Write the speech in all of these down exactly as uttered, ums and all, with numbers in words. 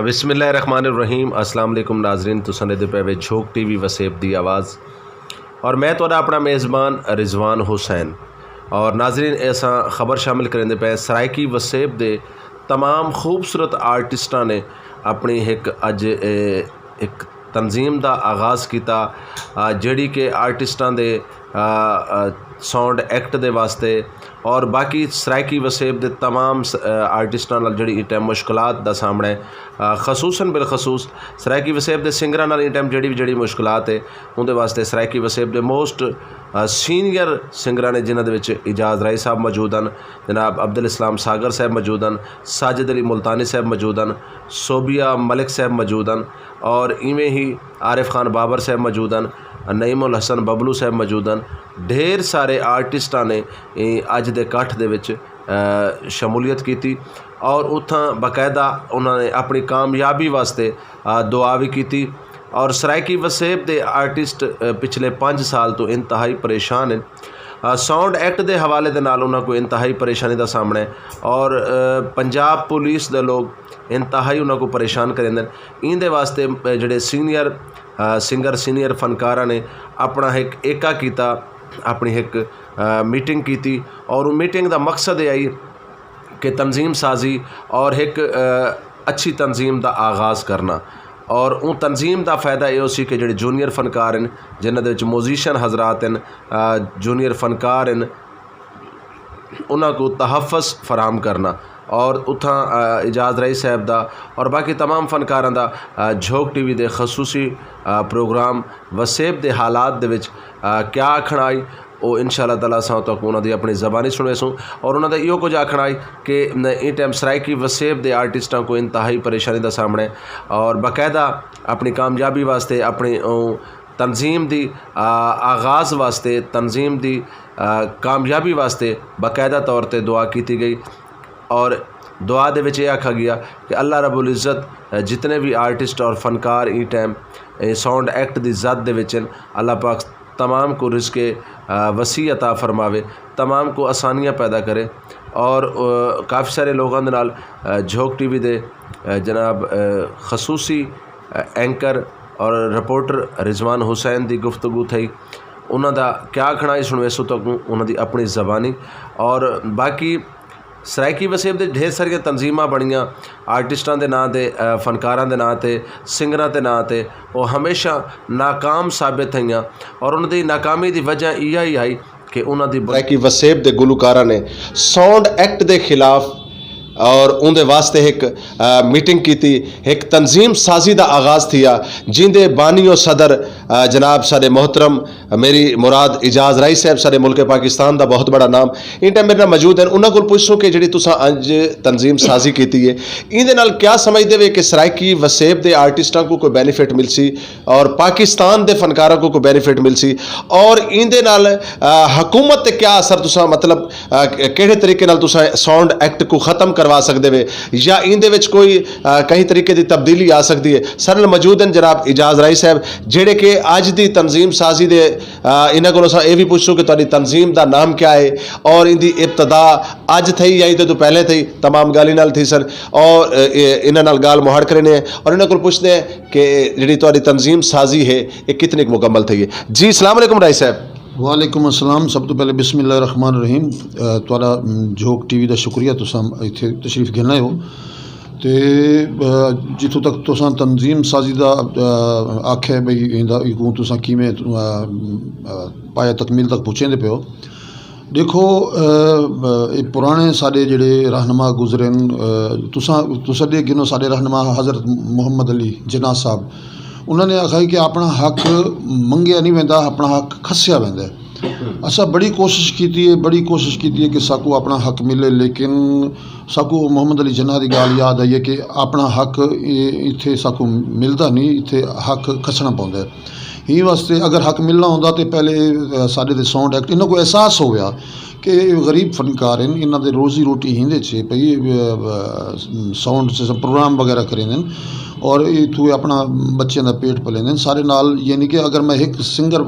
بسم اللہ الرحمن الرحیم۔ السلام علیکم ناظرین، تساں ݙیہدے پئے وے جھوک ٹی وی وسیب دی آواز، اور میں تہاݙا اپݨا میزبان رضوان حسین۔ اور ناظرین، اساں خبر شامل کریندے پئے سرائیکی وسیب دے تمام خوبصورت آرٹسٹاں نے اپݨی ہک اڄ، اے، ہک تنظیم دا آغاز کیتا، آ، جیڑھی کہ آرٹسٹاں دے، آ، آ، ساؤنڈ ایکٹ دے واسطے اور باقی سرائیکی وسیب دے تمام س-، آ، آرٹسٹاں نال جیڑھی ایں ٹائم مشکلات دا سامݨا ہے، آ، خصوصاً بالخصوص سرائیکی وسیب دے سنگراں نال ایں ٹائم جیڑھی وی جیڑھی مشکلات ہے، اوندے واسطے سرائیکی وسیب دے موسٹ، آ، سینئر سنگراں نے، جنہاں دے وچ اعجاز راہی صاحب موجود ہن، جناب عبدالاسلام ساگر صاحب موجود ہن، ساجد علی ملتانی صاحب موجود ہن، صوبیہ ملک صاحب موجود ہن، اور ایویں ہی عارف خان بابر صاحب موجود ہن، نعیم الحسن ببلو صاحب موجود ہن۔ ڈھیر سارے آرٹسٹاں نے، اے، اڄ دے کٹھ دے وچ، آ، شمولیت کیتی اور اتھاں باقاعدہ انہاں نے اپݨی کامیابی واسطے، آ، دعا وی کیتی۔ اور سرائیکی وسیب دے آرٹسٹ، آ، پچھلے پنج سال توں انتہائی پریشان ہن۔ آ، ساؤنڈ ایکٹ دے حوالے دے نال انہاں کوں انتہائی پریشانی دا سامݨا ہے اور، آ، پنجاب پولیس دے لوگ انتہائی انہاں کوں پریشان کریندن۔ ایندے واسطے، آ، جیڑھے سینئر، آ، سنگر، سینئر فنکاراں نے اپݨا ہک ایکا کیتا، اپݨی ہک، آ، میٹنگ کیتی اور اوں میٹنگ دا مقصد اے ہئی کہ تنظیم سازی اور ہک، آ، اچھی تنظیم دا آغاز کرنا۔ اور اوں تنظیم دا فائدہ اے ہوسی کہ جیڑھے جونیئر فنکار ہن، جنہاں دے وچ میوزیشن حضرات ہن، آ، جونیئر فنکار ہن، انہاں کوں تحفظ فراہم کرنا۔ اور اتھاں، آ، اعجاز راہی صاحب دا اور باقی تمام فنکاراں دا، آ، جھوک ٹی وی دے خصوصی، آ، پروگرام وسیب دے حالات دے وچ، آ، کیا آکھݨ آئی، او انشاءاللہ تعالیٰ اساں تہاکوں انہاں دی اپݨی زبانی سݨویسوں۔ اور انہاں دا ایہو کجھ آکھݨ آئی کہ ایں ٹائم سرائیکی وسیب دے آرٹسٹاں کوں انتہائی پریشانی دا سامݨا ہے اور باقاعدہ اپݨی کامیابی واسطے، اپݨی، اوں، تنظیم دی، آ، آغاز واسطے، تنظیم دی، آ، کامیابی واسطے باقاعدہ طور تے دعا کیتی ڳئی۔ اور دعا دے وچ اے آکھا ڳیا کہ اللہ رب العزت، آ، جتنے وی آرٹسٹ اور فنکار ایں ٹائم، اے، ساؤنڈ ایکٹ دی زد دے وچ ہن، اللہ پاک تمام کوں رزق، آ، وسیع عطا فرماوے، تمام کوں آسانیاں پیدا کرے۔ اور، آ، کافی سارے لوگاں دے نال، آ، جھوک ٹی وی دے، آ، جناب، آ، خصوصی، آ، اینکر اور رپورٹر رضوان حسین دی گفتگو تھئی۔ انہاں دا کیا آکھݨ آئی سݨویسوں تہاکوں انہاں دی اپݨی زبانی۔ اور باقی سرائیکی وسیب دے ڈھیر ساریاں تنظیماں بݨیاں، آرٹسٹاں دے ناں تے، آ، فنکاراں دے ناں تے، سنگراں دے ناں تے، او ہمیشہ ناکام ثابت تھئیاں۔ اور انہاں دی ناکامی دی وجہ ایہا ہی ہئی کہ انہاں دی سرائیکی وسیب دے گلوکاراں نے ساؤنڈ ایکٹ دے خلاف اور اوندے واسطے ہک، آ، میٹنگ کیتی، ہک تنظیم سازی دا آغاز تھیا، جیندے بانی و صدر، آ، جناب ساݙے محترم میری مراد اعجاز راہی صاحب، ساݙے ملک پاکستان دا بہت بڑا نام، ایں ٹائم میرے نال موجود ہن۔ انہاں کول پچھسوں کہ جیڑھی تساں اڄ تنظیم سازی کیتی ہے، ایندے نال کیا سمجھدے وے کہ سرائیکی وسیب دے آرٹسٹاں کوں کوئی بینیفٹ ملسی اور پاکستان دے فنکاراں کوں کوئی بینیفٹ ملسی؟ اور ایندے نال، آ، حکومت تے کیا اثر تساں، مطلب، آ، کیڑھے طریقے نال تساں ساؤنڈ ایکٹ کوں ختم کروا سڳدے وے یا ایندے وچ کوئی، آ، کہیں طریقے دی تبدیلی آ سڳدی ہے؟ ساݙے نال موجود ہن جناب اعجاز راہی صاحب، جیڑھے کہ اڄ دی تنظیم سازی دے، آ، انہاں کولوں اساں اے وی پچھسوں کہ تہاݙی تنظیم دا نام کیا ہے اور ایندی ابتدا اڄ تھئی یا ایندے توں پہلے تھئی، تمام ڳالھیں نال تھیسن۔ اور، اے، اے، انہاں نال ڳالھ مہاڑ کریندے ہیں اور انہاں کولوں پچھدے ہیں کہ جیڑھی تہاݙی تنظیم سازی ہے، اے کتنی کُ مکمل تھئی ہے۔ جی، السلام علیکم راہی صاحب۔ وعلیکم السلام۔ سب توں پہلے بسم اللہ الرحمن الرحیم۔ آ، تہاݙا، م، جھوک ٹی وی دا شکریہ، تساں اتھے تشریف گھن آئے ہو۔ تے، آ، جتھوں تک تساں تنظیم سازی دا، آ، آکھیا بھئی ایندا، ایکوں تساں کیویں، آ، آ، پایہ تکمیل تک پہنچیندے پئے ہو۔ ݙیکھو، آ، آ، اے پراݨے ساݙے جیڑھے رہنما گزرن، آ، تساں، تساݙے گھنو ساݙے رہنما حضرت محمد علی جناح صاحب، انہاں نے آکھا کہ اپݨا حق منگیا نہیں ویندا، اپݨا حق کھسیا ویندا ہے۔ اساں بڑی کوشش کیتی ہے، بڑی کوشش کیتی ہے کہ ساکوں اپݨا حق ملے، لیکن ساکوں محمد علی جناح دی ڳالھ یاد آئی ہے کہ اپݨا حق اے، اتھے ساکوں ملدا نہیں، اتھے حق کھسݨا پوندا ہے۔ ایں واسطے اگر حق ملݨا ہوندا تے پہلے، آ، ساݙے تے ساؤنڈ ایکٹ، انہاں کوں احساس ہویا کہ اے غریب فنکار ہن، انہاں دے روزی روٹی ہیندے چے پئی، ساؤنڈ سسٹم پروگرام وغیرہ کریندن اور اتھوں اپنا بچیاں دا پیٹ پلیندن۔ سارے نال، یعنی کہ اگر میں ایک سنگر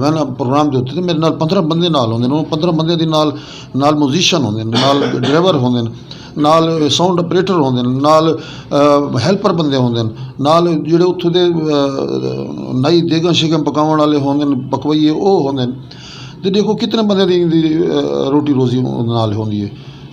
وینا پروگرام دے اتھے، میرے نال پندرہ بندے نال ہوندے نے۔ پندرہ بندے دے نال نال میوزیشن ہوندے نے، نال ڈرائیور ہوندے نے، نال ساؤنڈ آپریٹر ہوندے نے، نال ہیلپر بندے ہوندے نے، نال جڑے اتھوں دے نائی دیگاں شیگاں پکاون والے ہوندے نے، پکوئیے او ہوندے نے۔ تے دیکھو کتنے بندے دی روٹی روزی نال ہوندی ہے۔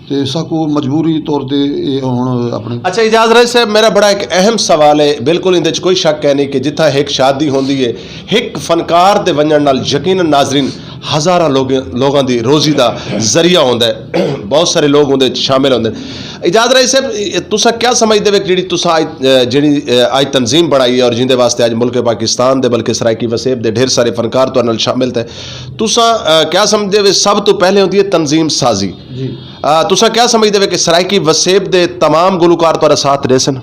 تے ساکو مجبوری طور تے اے ہن اپنے اچھا، اعجاز رائے صاحب، میرا بڑا ایک اہم سوال ہے، بالکل اندے چ کوئی شک ہے نہیں کہ جتھاں ایک شادی ہوندی ہے، ایک فنکار دے ونجن نال یقیناً ناظرین ہزاراں لوگاں لوگاں دی روزی دا ذریعہ ہوندا ہے۔ بہت سارے لوگ اوندے وچ شامل ہوندے نے۔ اعجاز رائے صاحب، تساں کیا سمجھدے ہو کہ جڑی تساں اج جڑی اج تنظیم بنائی ہے اور جیندے واسطے اج ملک پاکستان دے بلکہ سرائیکی وسیب دے ڈھیر سارے فنکار تہاڈے نال شامل تھے، تساں کیا سمجھدے ہو سب تو پہلے ہوندی ہے تنظیم سازی؟ جی۔ تساں کیا سمجھدے ہو کہ سرائیکی وسیب دے تمام گلوکار تہاڈا ساتھ ڈیسن؟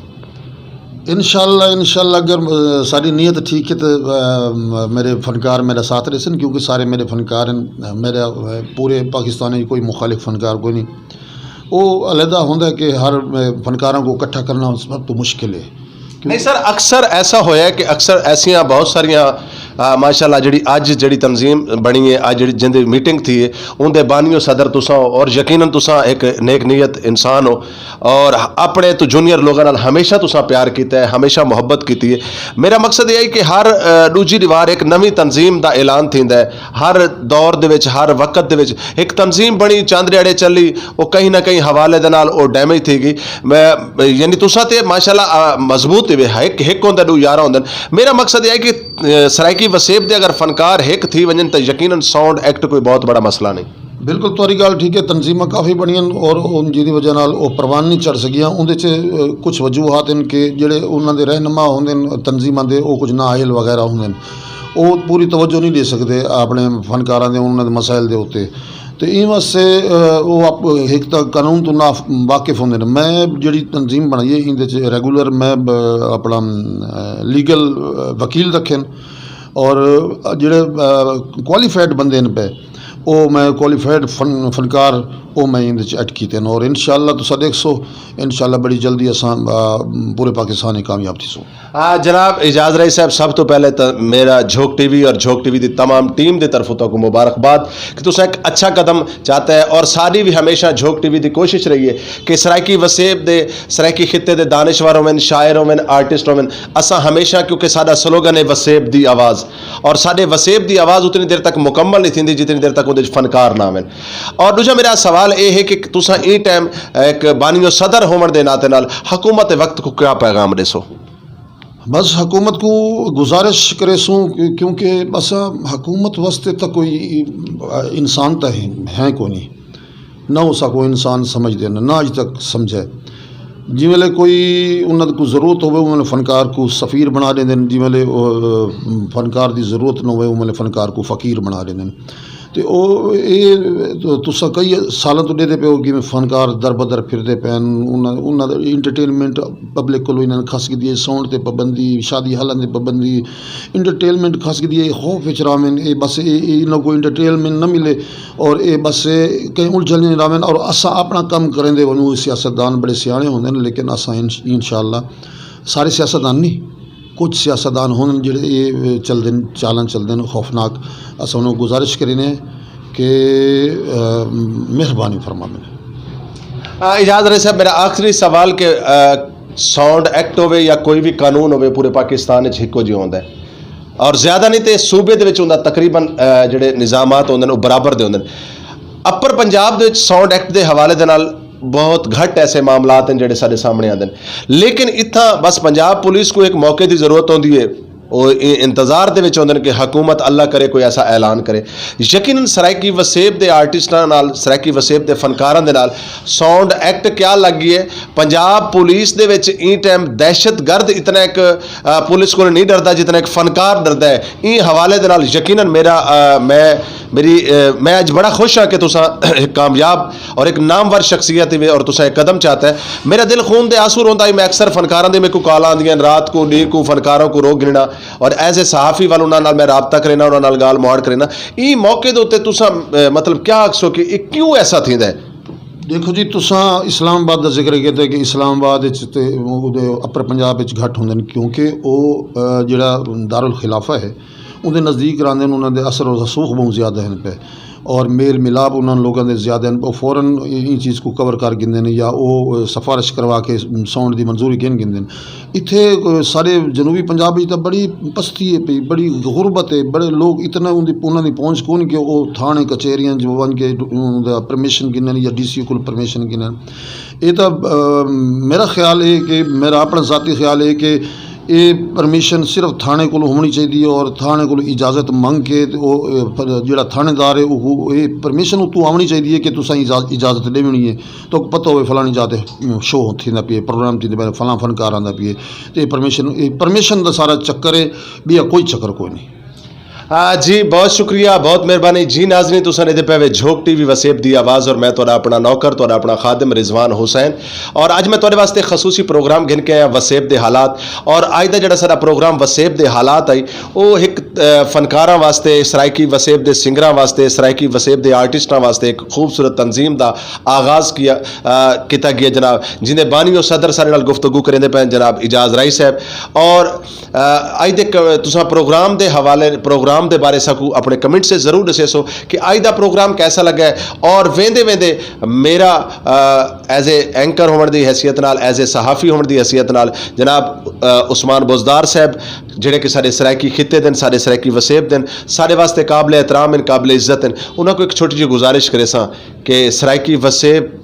انشاءاللہ، انشاءاللہ اگر ساری نیت ٹھیک ہے تو میرے فنکار میرا ساتھ ڈیسن، کیونکہ سارے میرے فنکار ہیں۔ میرا پورے پاکستان میں کوئی مخالف فنکار کوئی نہیں۔ وہ علیحدہ ہوتا ہے کہ ہر فنکاروں کو اکٹھا کرنا سب تو مشکل ہے۔ نہیں سر، اکثر ایسا ہویا ہے کہ اکثر ایسیاں بہت ساریاں ماشاءاللہ جڑی اج جڑی تنظیم بنی ہے، اج جڑی جندی میٹنگ تھی ہے، اون دے بانی و صدر تساں ہو اور یقیناً تساں ایک نیک نیت انسان ہو اور اپنے تو جونیئر لوگوں نال ہمیشہ تساں پیار کیتا ہے، ہمیشہ محبت کیتی ہے۔ میرا مقصد یہ ہے کہ ہر ڈوجھی دیوار ایک نویں تنظیم دا اعلان تھیندا ہے۔ ہر دور دے وچ، ہر وقت دے وچ ایک تنظیم بنی، چند ڈیہاڑے چلی، وہ کہیں نہ کہیں حوالے دے نال وہ ڈیمیج تھی گئی۔ میں یعنی تساں تے ماشاءاللہ مضبوط ہی ہک ہک ہوندا، ڈو یارہ ہوندن۔ میرا مقصد یہ ہے کہ سرائیکی وسیب دے اگر فنکار ہک تھی ونجن تے یقیناً ساؤنڈ ایکٹ کوئی بہت بڑا مسئلہ نہیں۔ بالکل تہاڈی گالھ ٹھیک ہے، تنظیماں کافی بنیاں اور جیندی وجہ نال او پروان نہیں چڑھ سکیاں۔ اوندے چ کچھ وجوہات ہیں کہ جڑے انہاں دے رہنما ہوندے تنظیماں دے، او کچھ نااہل وغیرہ ہوندے، او پوری توجہ نہیں دے سکدے اپنے فنکاراں دے انہاں دے مسائل دے اتے۔ تے ایں واسطے او ہک تاں قانون توں نا واقف ہوندے۔ میں جڑی تنظیم بنائی ہے ایندے چ ریگولر میں اپنا لیگل وکیل رکھن اور جڑے کوالیفائڈ بندے نے پے، او میں کوالیفائڈ فن فنکار او میں ایندے چ ایڈ کیتے ہیں اور انشاءاللہ تساں دیکھسو، انشاءاللہ بڑی جلدی اساں پورے پاکستان ہی کامیاب تھیسوں۔ آ، جناب اعجاز رائی صاحب، سب تو پہلے تو میرا جھوک ٹی وی اور جھوک ٹی وی دی تمام ٹیم دی طرفوں تو کو مبارکباد کہ تساں ایک اچھا قدم چاہتا ہے اور ساری بھی ہمیشہ جھوک ٹی وی دی کوشش رہی ہے کہ سرائیکی وسیب دے، سرائیکی خطے دے دانشور ہوون، شاعر ہوون، آرٹسٹ ہوون، اساں ہمیشہ، کیونکہ ساڈا سلوگن ہے وسیب دی آواز، اور ساڈے وسیب دی آواز اتنی دیر تک مکمل نہیں تھیندی جتنی دیر تک اودے وچ فنکار نہ ہوون۔ اور دوجا میرا سوال اے ہے کہ تساں ایں ٹائم ایک بانی و صدر ہوون دے ناطے نال حکومت وقت کو کیا پیغام ڈیسو؟ بس حکومت کو گزارش کریسوں کہ، کیونکہ بس حکومت واسطے تو کوئی انسان تو ہے، ہے کوئی نہیں۔ نہ اساں کو انسان سمجھدے نے، نہ اج تک سمجھے۔ جیں ویلے کوئی انہاں کوں ضرورت ہووے، اوں ویلے فنکار کوں سفیر بݨا ݙیندن، جیں ویلے او، فنکار دی ضرورت نہ ہووے، اوں ویلے فنکار کوں فقیر بݨا ݙیندن۔ تے او، اے تساں کئی سالاں توں ݙیہدے پئے ہو کہ فنکار در بدر پھردے پئے ہن، انہاں، انہاں دا انٹرٹینمنٹ پبلک کولوں انہاں نے کھس گھدی ہے، ساؤنڈ تے پابندی، شادی ہالاں تے پابندی، انٹرٹینمنٹ کھس گھدی ہے، خوف وچ رہون، اے بس اے، اے انہاں کوں انٹرٹینمنٹ نہ ملے، اور اے بس کہیں الجھن نہیں رہون، اور اساں اپنا کم کریندے ونجوں۔ سیاستدان بڑے سیاݨے ہوندے نے، لیکن اساں ان، انشاءاللہ سارے سیاستدان نہیں، کچھ سیاستدان ہوندے نے جڑے اے چلدے نے، چالاں چلدے نے خوفناک۔ اساں انہاں کوں گزارش کرینے کہ، آ، مہربانی فرماون۔ آ، اعجاز رائی صاحب، میرا آخری سوال کہ، آ، ساؤنڈ ایکٹ ہووے یا کوئی بھی قانون ہووے، پورے پاکستان وچ ہکو جیہا ہوندا ہے۔ اور زیادہ نہیں تے صوبے دے وچ ہوندا تقریباً، آ، جڑے نظامات ہوندے نے، او برابر دے ہوندے نے۔ اپر پنجاب دے وچ ساؤنڈ ایکٹ دے حوالے دے نال بہت گھٹ ایسے معاملات ہیں جڑے ساڈے سامنے آندے نے۔ لیکن اتھاں بس پنجاب پولیس کو ایک موقع دی ضرورت ہوندی ہے۔ او اے انتظار دے وچ ہوندے نے کہ حکومت اللہ کرے کوئی ایسا اعلان کرے۔ یقیناً سرائیکی وسیب دے آرٹسٹاں نال، سرائیکی وسیب دے فنکاراں دے نال ساؤنڈ ایکٹ کیا لگ گئی ہے؟ پنجاب پولیس دے وچ ایں ٹائم دہشت گرد اتنا ایک، آ، پولیس کول نہیں ڈردا جتنا ایک فنکار ڈردا ہے۔ ایں حوالے دے نال یقیناً میرا، آ، میں میری میں اج بڑا خوش ہاں کہ تساں ایک کامیاب اور ایک نامور شخصیت ہی اور تساں ایک قدم چاتا ہے۔ میرا دل خون دے آنسو روندا ہی۔ میں اکثر فنکاراں دے میکوں کالاں آندیاں رات کو ڈے کو فنکاراں کو رو گننا اور ایز اے صحافی وال انہاں نال میں رابطہ کرینا، انہاں نال گال مہاڑ کرینا۔ ای موقع دے اتے تساں مطلب کیا آکھسو کہ ایک کیوں ایسا تھیندا ہے؟ دیکھو جی، تساں اسلام آباد دا ذکر کیتے کہ اسلام آباد وچ تے اودے اپر پنجاب وچ گھٹ ہوندے نے، کیونکہ او جڑا دارالخلافہ ہے، اوندے نزدیک راندے نے، انہاں دے اثر و رسوخ بہت زیادہ ہیں پہ، اور میل ملاپ انہاں لوگاں دے زیادہ ہیں۔ او فوراً این چیز کو کور کر گھندے نے یا او سفارش کروا کے ساؤنڈ دی منظوری گھن گھندے نے۔ اتھے سارے جنوبی پنجاب وچ تاں بڑی پستی ہے پئی، بڑی غربت ہے، بڑے لوگ اتنا ان دی انہاں دی پہنچ کون کہ او تھانے کچہریاں جو ونج کے پرمیشن گھنن یا ڈی سی کول پرمیشن گھنن۔ اے تاں میرا خیال ہے کہ میرا اپنا ذاتی خیال ہے کہ اے پرمیشن صرف تھانے کول ہونی چاہیے اور تھانے کول اجازت منگ کے تے او جڑا تھانے دار ہے او اے پرمیشن اتوں آونی چاہیے کہ تساں اجازت ڈیونی ہے۔ تو پتہ ہوئے فلانی جاتے شو تھیندا پیے، پروگرام تھیندے پے، فلاں فنکار آندا پیے، تے پرمیشن پرمیشن دا سارا چکر ہے، بیا کوئی چکر کوئی نہیں۔ جی بہت شکریہ، بہت مہربانی۔ جی ناظرین، تساں نے دے پے وے جھوک ٹی وی وسیب دی آواز اور میں تہاڈا اپنا نوکر، تہاڈا اپنا خادم رضوان حسین۔ اور اج میں تہاڈے واسطے خصوصی پروگرام گھن کے آیا وسیب دے حالات۔ اور اج دا جڑا سارا پروگرام وسیب دے حالات آئی، او ایک فنکاراں واسطے، سرائیکی وسیب دے سنگراں واسطے، سرائیکی وسیب دے آرٹسٹاں واسطے ایک خوبصورت تنظیم دا آغاز کیا کیتا گیا جناب، جن دے بانی و صدر سارے نال گفتگو کریندے پے جناب اعجاز رائی صاحب۔ اور اج دے تساں پروگرام دے حوالے، پروگرام دے بارے ساکو اپنے کمنٹ سے ضرور دسے سو کہ اج دا پروگرام کیسا لگا ہے۔ اور ویندے ویندے میرا ایز اے اینکر ہون دی حیثیت نال، ایز اے صحافی ہون دی حیثیت نال جناب عثمان بزدار صاحب، جڑے کہ سارے سرائیکی خطے دن، سارے سرائیکی وسیب دن، سارے واسطے قابل احترام ہیں، قابل عزت ہیں۔ انہاں کو ایک چھوٹی جی گزارش کرے ساں کہ سرائیکی وسیب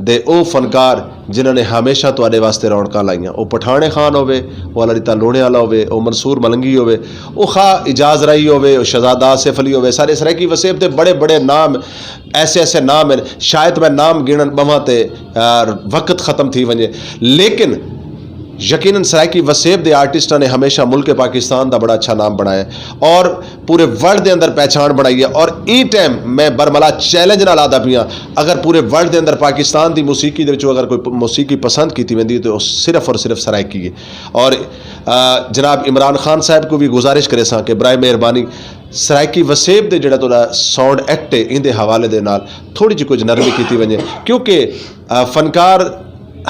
دے او فنکار جنہاں نے ہمیشہ تہاڈے واسطے رونقاں لائیاں، او پٹھانے خان ہووے، او الاڑی تالوڑے والا ہووے، او منصور ملنگی ہووے، او خواہ اعجاز رائی ہووے، او شہزادہ آصف علی ہووے، سارے سرائیکی وسیب دے بڑے بڑے نام، ایسے ایسے نام ہیں، شاید میں نام گنن بواں تے وقت ختم تھی ونجے، لیکن یقینا سرائیکی وسیب دے آرٹسٹاں نے ہمیشہ ملک پاکستان دا بڑا اچھا نام بنایا ہے اور پورے ورلڈ دے اندر پہچان بنائی ہے۔ اور ایں ٹائم میں برملا چیلنج نال آدا پیاں، اگر پورے ورلڈ دے اندر پاکستان دی موسیقی دے وچوں اگر کوئی موسیقی پسند کیتی ویندی ہے تو صرف اور صرف سرائیکی ہے۔ اور جناب عمران خان صاحب کو بھی گزارش کرے ساں کہ برائے مہربانی سرائیکی وسیب دے جڑا تہاڈا ساؤنڈ ایکٹ ہے ایندے حوالے دے نال تھوڑی جی کچھ نرمی کیتی ونجے، کیونکہ فنکار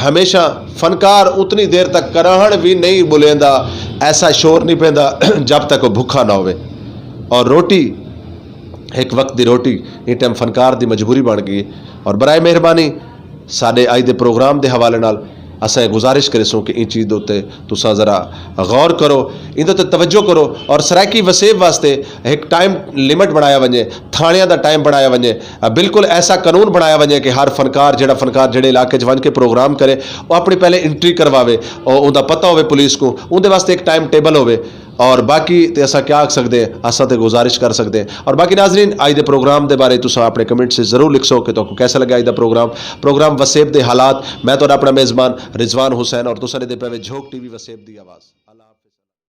ہمیشہ، فنکار اتنی دیر تک کراہن وی نہیں بلیندا، ایسا شور نہیں پیندا جب تک وہ بھکھا نہ ہوئے۔ اور روٹی ایک وقت دی روٹی ایں ٹائم فنکار دی مجبوری بن گئی ہے۔ اور برائے مہربانی ساڈے اج دے پروگرام دے حوالے نال اساں اے گزارش کریسوں کہ ایں چیز دے اتے تساں ذرا غور کرو، ایندے اتے توجہ کرو اور سرائیکی وسیب واسطے ہک ٹائم لمٹ بنایا ونجے، تھانڑیاں دا ٹائم بنایا ونجے، بالکل ایسا قانون بنایا ونجے کہ ہر فنکار جیڑھا فنکار جیڑھے علاقے اچ ونج کے پروگرام کرے او اپنی پہلے انٹری کرواوے، او اوندا پتہ ہووے پولیس کوں، اوندے واسطے ہک ٹائم ٹیبل ہووے۔ اور باقی تے اساں کیا آکھ سکدے ہیں، اساں تے گزارش کر سکدے ہیں۔ اور باقی ناظرین اج دے پروگرام دے بارے تساں اپنے کمنٹ سے ضرور لکھسو کہ تہاکوں کیسا لگا اج دا پروگرام۔ پروگرام وسیب دے حالات، میں تہاڈا اپنا میزبان رضوان حسین اور تساں ڈیدے پے وے جھوک ٹی وی وسیب دی آواز۔ اللہ